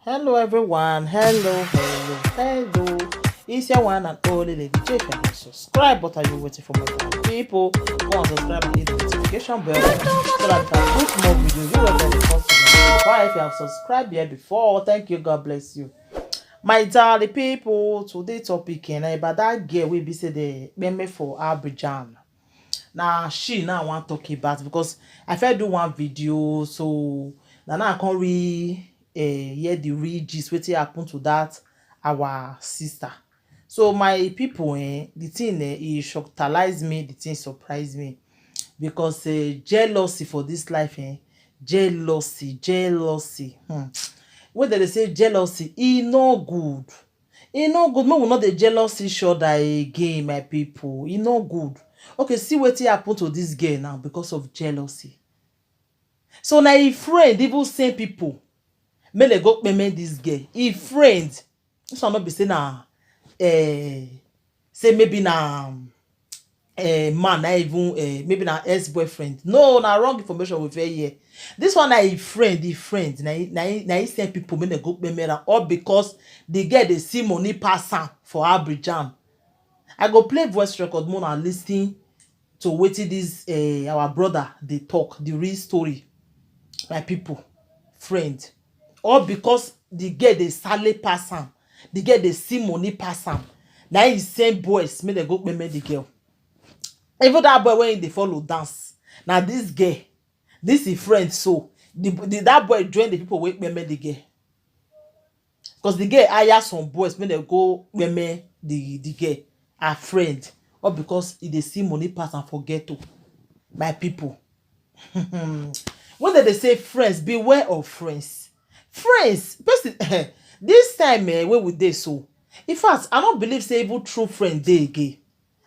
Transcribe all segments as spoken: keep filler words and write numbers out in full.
Hello everyone, hello, hello, hello. It's your one and only Lady J. If you haven't subscribed, what are you waiting for, my darling people? Go and subscribe and hit the notification bell so that you can put more videos. You will be the first to notify if you have subscribed here before. Thank you, God bless you. My darling people, today topic, eh, na about that girl wey be say the meme for Abidjan. Na she now I wan talk about, because I fit do one video, so na now I come re eh, hear the real gist, wetin happen to that our sister. So my people, eh, the thing, eh, e shockalize me, the thing surprise me, because, eh, jealousy for this life, eh, jealousy, jealousy. Hmm. When they say jealousy, e no good. E no good. Make we no dey jealous each other again, my people. E no good. Okay, see wetin happen to this girl now because of jealousy. So na e friend even send people make dem go kpeme this girl. E friend, this one no be say na, eh, say maybe na, eh, man, na even, eh, maybe na ex-boyfriend. No, na wrong information we fit hear. This one na e friend, e friend. Na e, na e, na e send people make dem go kpeme am, all because the girl dey see money pass am for Abidjan. I go play voice record, make una listen to wetin this, eh, our brother dey talk, the real story, my people, friend. All because the girl dey sale pass am, the girl dey see money pass am. Na he send boys make dem go kpeme the girl. Even that boy wey he dey follow dance, na this girl, this his friend, so the, the that boy join the people wey kpeme the girl. Because the girl hire some boys make dem go kpeme the, the girl, her friend, all because e dey see money pass am for ghetto. My people, when dem dey say friends, beware of friends. Friends, person, this time, eh, wey we dey so, in fact, I no believe say even true friend dey again.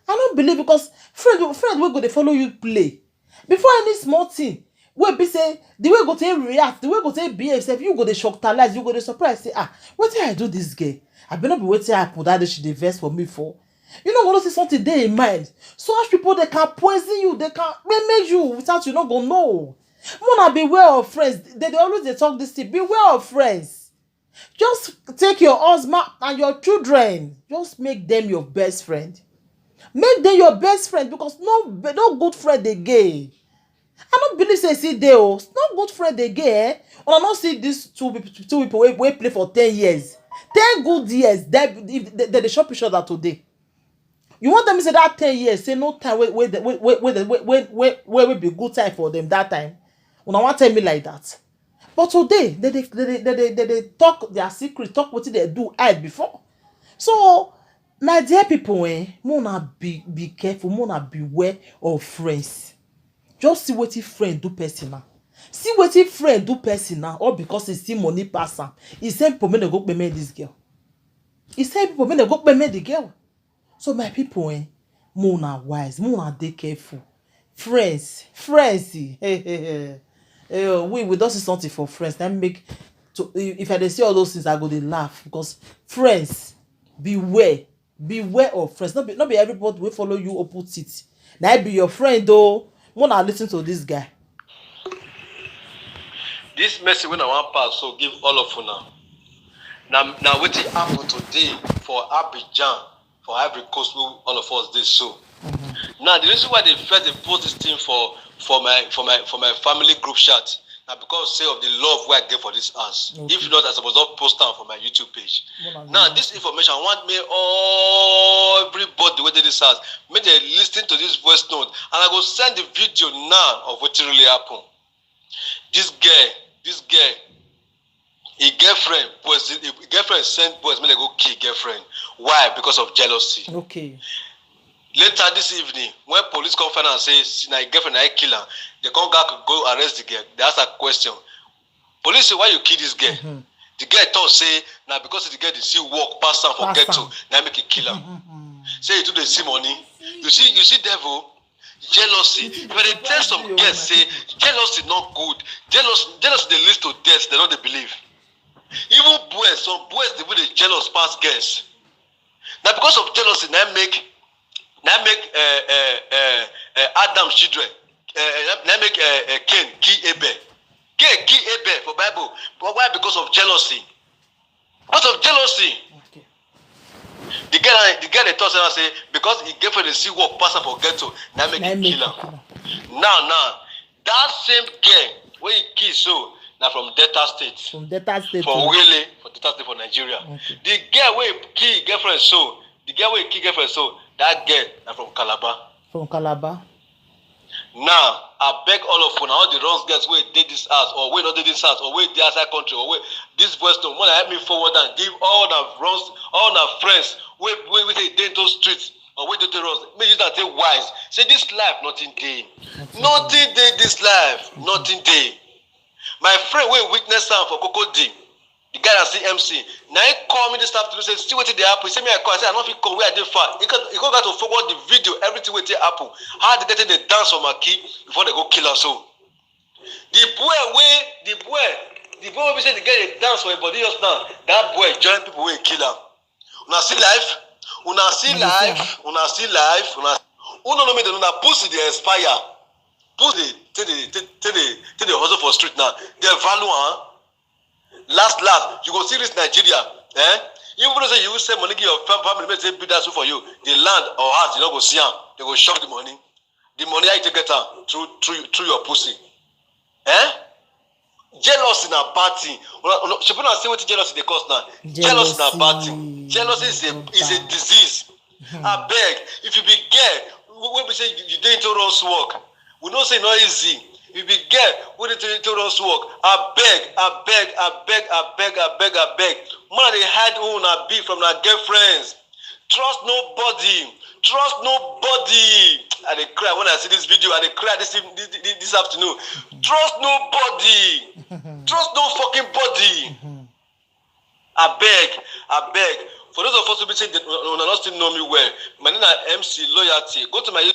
I no believe, because friend, friend wey go dey follow you play, before any small thing, wey be say the way go take react, the way go take behave sef, you go dey shockalize, you go dey surprise say, "Ah, wetin I do this girl? Abi no be wetin happen that day she dey vex for me for?" You no go know say something dey in mind. Such people, they can poison you, they can meme you without you no go know. Make una beware of friends. They dey always dey talk this thing. Beware of friends. Just take your husband and your children. Just make them your best friend. Make them your best friend, because no, no good friend again. I no believe say e still dey o. No good friend again, eh? Una no see these two people, two people wey, wey play for ten years, ten good years. They, if they, they dey shop each other today. You wan tell me say that ten years, say no time wey, wey, wey, wey, wey, wey, wey, wey, wey, wey be good time for them that time? Una wan tell me like that? But today, they dey, they dey, they dey, they dey talk their secret, talk wetin they do hide before. So, my dear people, eh, make una be, be careful, make una beware of friends. Just see wetin friend do person now. See wetin friend do person now, all because he see money pass am. He send people make dem go kpeme this girl. He send people make dem go kpeme the girl. So my people, eh, make una wise, make una dey careful. Friends, friends, eh, eh, eh, eh, oh, we, we don see something for friends. That make to, if I dey see all those things, I go dey laugh, because friends, beware, beware of friends. No be, no be everybody wey follow you opposite na be your friend o. Make una listen to this guy. This message wey I wan pass so give all of una. Na, na wetin happen today for Abidjan, for Ivory Coast, wey all of us dey so. Now, the reason why they first dey post this thing for, for my, for my, for my family group chat, na because say of the love wey I get for this house. Okay. If not, I suppose don post am for my YouTube page. Now, this information, I want make all, everybody wey dey this house, make dem listen to this voice note, and I go send the video now of wetin really happen. This girl, this girl, his girlfriend, boys, his girlfriend send boys make dem go kill girlfriend. Why? Because of jealousy. Okay. Later this evening, when police come find out say na his girlfriend na him kill am, they come back go arrest the girl. They ask her question. Police say, "Why you kill this girl?" Mm-hmm. The girl talk say na because the girl dey see work pass am for ghetto, na make he kill am. Mm-hmm. Say he too dey see money. You see, you see devil, jealousy. If I dey tell some girls say jealousy not good, jealousy, jealousy dey lead to death, they no dey believe. Even boys, some boys dey even dey jealous pass girls. Na because of jealousy na make, na make, eh, eh, eh, eh, Adam children, eh, eh, na make, eh, eh, Cain kill Abel. Cain kill Abel for Bible. But why? Because of jealousy. Because of jealousy. Okay. The girl, the girl dey talk say, say because him girlfriend dey see work pass am for ghetto, na make him kill am. Now, now, that same girl wey he kill so na from Delta State. From Delta State. For Owerri, for Delta State for Nigeria. Okay. The girl wey kill girlfriend so, the girl wey kill girlfriend so, that girl na from Calabar. From Calabar. Now, I beg all of una, all the wrong girls wey dey this house or wey no dey this house or wey dey outside country or wey this voice note, wanna help me forward and give all the wrong, all the friends wey wey wey dey dey into street or wey dey dey wrong. Make use that take wise. Say this life nothing dey, nothing dey this life, nothing dey. My friend wey witness am for Cocody, the guy that see M C, na him call me this afternoon say see wetin dey happen. He say me I call, I say I no fit come where I dey far. He come, he come got to forward the video, everything wey take happen, how the guy take dey dance for Maki before they go kill am so. The boy wey, the boy, the boy wey be say the guy dey dance for him body just now, that boy join people wey kill am. Una see life, una see life, una see life, una. Who no know me dey know that pussy dey expire. Pussy dey take dey take take dey take dey hustle for street now. They value am. Last last, you go see this Nigeria. Eh? Even though say you send money give your fam- family, make they build that school for you. The land or house, you no go see am. They go shop the money. The money how you take get am through through through your pussy. Eh? Jealousy na bad thing. Una- una- Shebi una see wetin jealousy dey cause now? Jealousy na bad thing. Jealousy is a is a disease. Abeg, if you be girl wey- wey be say you you dey into rough work, we know say e no easy. If you be girl wey dey into into rough work, abeg, abeg, abeg, abeg, abeg, abeg, una dey hide who una be from una girlfriends. Trust nobody. Trust nobody. I dey cry when I see this video. I dey cry this eve- this, this, this afternoon. Trust nobody. Trust no fucking body. Abeg, abeg. For those of us who be say that una no still know me well, my name na M C Loyalty. Go to my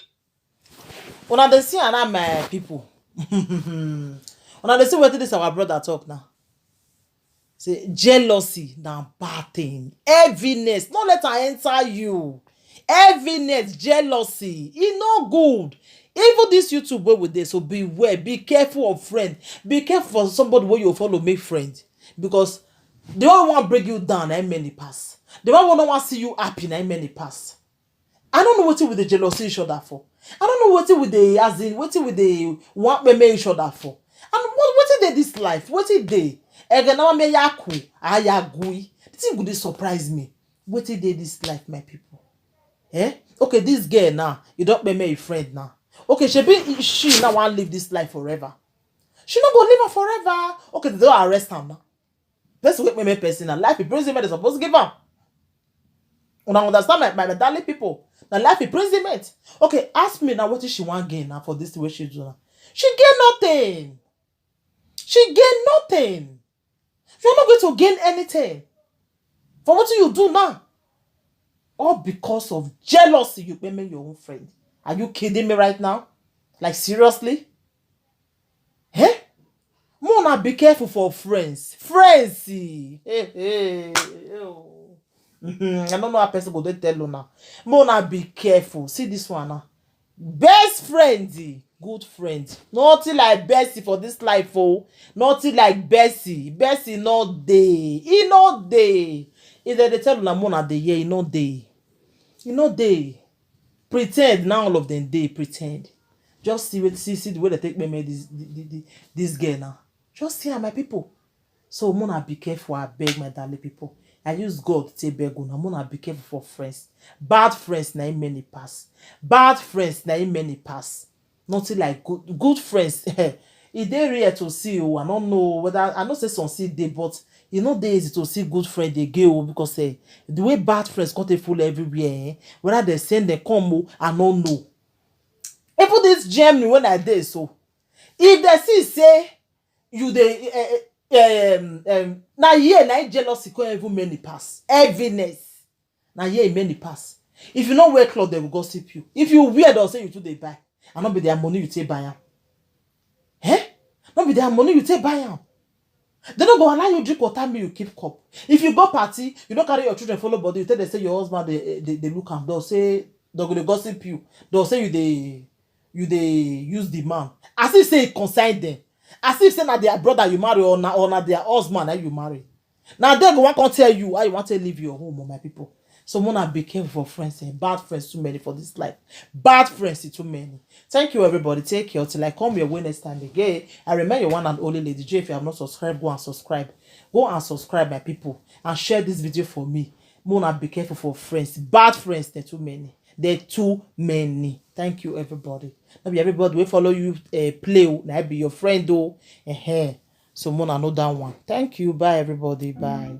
Una dey see am now, my people. Una dey see wetin this our brother talk now. Say jealousy na bad thing. Heaviness, no let am enter you. Heaviness, jealousy, e no good. Even this YouTube wey we dey so, beware, be careful of friend. Be careful for somebody wey you follow make friend, because the one wey wan bring you down na him many pass. The one wey no wan see you happy na him many pass. I no know wetin we dey jealousy each other for. I no know wetin we dey, as in, wetin we dey wan meme each other for. And what wetin dey this life? Wetin dey? Ege na me yaku ayagui. The thing go dey surprise me. Wetin dey this life, my people? Eh? Okay, this girl now, you don meme a friend now. Okay, shebi she now wan live this life forever. She no go live am forever. Okay, they don arrest am now. Person wey meme person na life imprisonment dem suppose give am. Una understand, my my darling people? Na life imprisonment. Okay, ask me now wetin she wan gain now for this thing wey she do now. She gain nothing. She gain nothing. You are not going to gain anything for wetin you do now. All because of jealousy, you pay me your own friend. Are you kidding me right now? Like, seriously? Eh? Make una be careful for friends. Friends, eh, eh, eh, oh. Mhm, I don't know how person go dey tell una. Make una be careful. See this one now. Best friend, eh, good friend. Nothing like Bessie for this life, oh. Nothing like Bessie. Bessie no dey. E no dey. If dem dey tell una, make una dey hear, e no dey. E no dey. Pretend now, all of them dey pretend. Just see wetin, see see the way they take meme this this, this, this girl now. Just see am, my people. So make una be careful, abeg, my darling people. I use God take beg una. Make una be careful for friends. Bad friends na him many pass. Bad friends na him many pass. Nothing like good good friends. E dey rare to see o. I no know whether, I know say some still dey, but e no dey easy to see good friend again o, because eh, the way bad friends come take full everywhere, eh, whether dem send dem come o, I no know. Even this Germany wey I dey so, if dem see say you dey, eh, eh, um, um, na here na him jealousy come even many pass. Heaviness. Na here e many pass. If you no wear cloth, dem go gossip you. If you wear, dem go say you too dey buy. And no be their money you take buy am. Eh? No be their money you take buy am. Dem no go allow you drink water, make you keep cup. If you go party, you no carry your children follow body, you tell dem say your husband dey dey dey look am, dem go say, dem go dey gossip you. Dem go say you dey you dey use the man. As if say e concern dem. As if say na their brother you marry, or na or na their husband na you marry. Now they go wan come tell you how you want to leave your home, oh, my people. So mona be careful for friends, eh? Bad friends too many for this life. Bad friends is too many. Thank you, everybody. Take care till I come your way next time again. I remain your one and only Lady J. If you have not subscribed, go and subscribe. Go and subscribe, my people, and share this video for me. Mona be careful for friends. Bad friends, they're too many. They're too many. Thank you, everybody. Not be everybody will follow you, uh, play. Oh, na be your friend though. Uh-huh. So mona know that one. Thank you. Bye, everybody. Bye.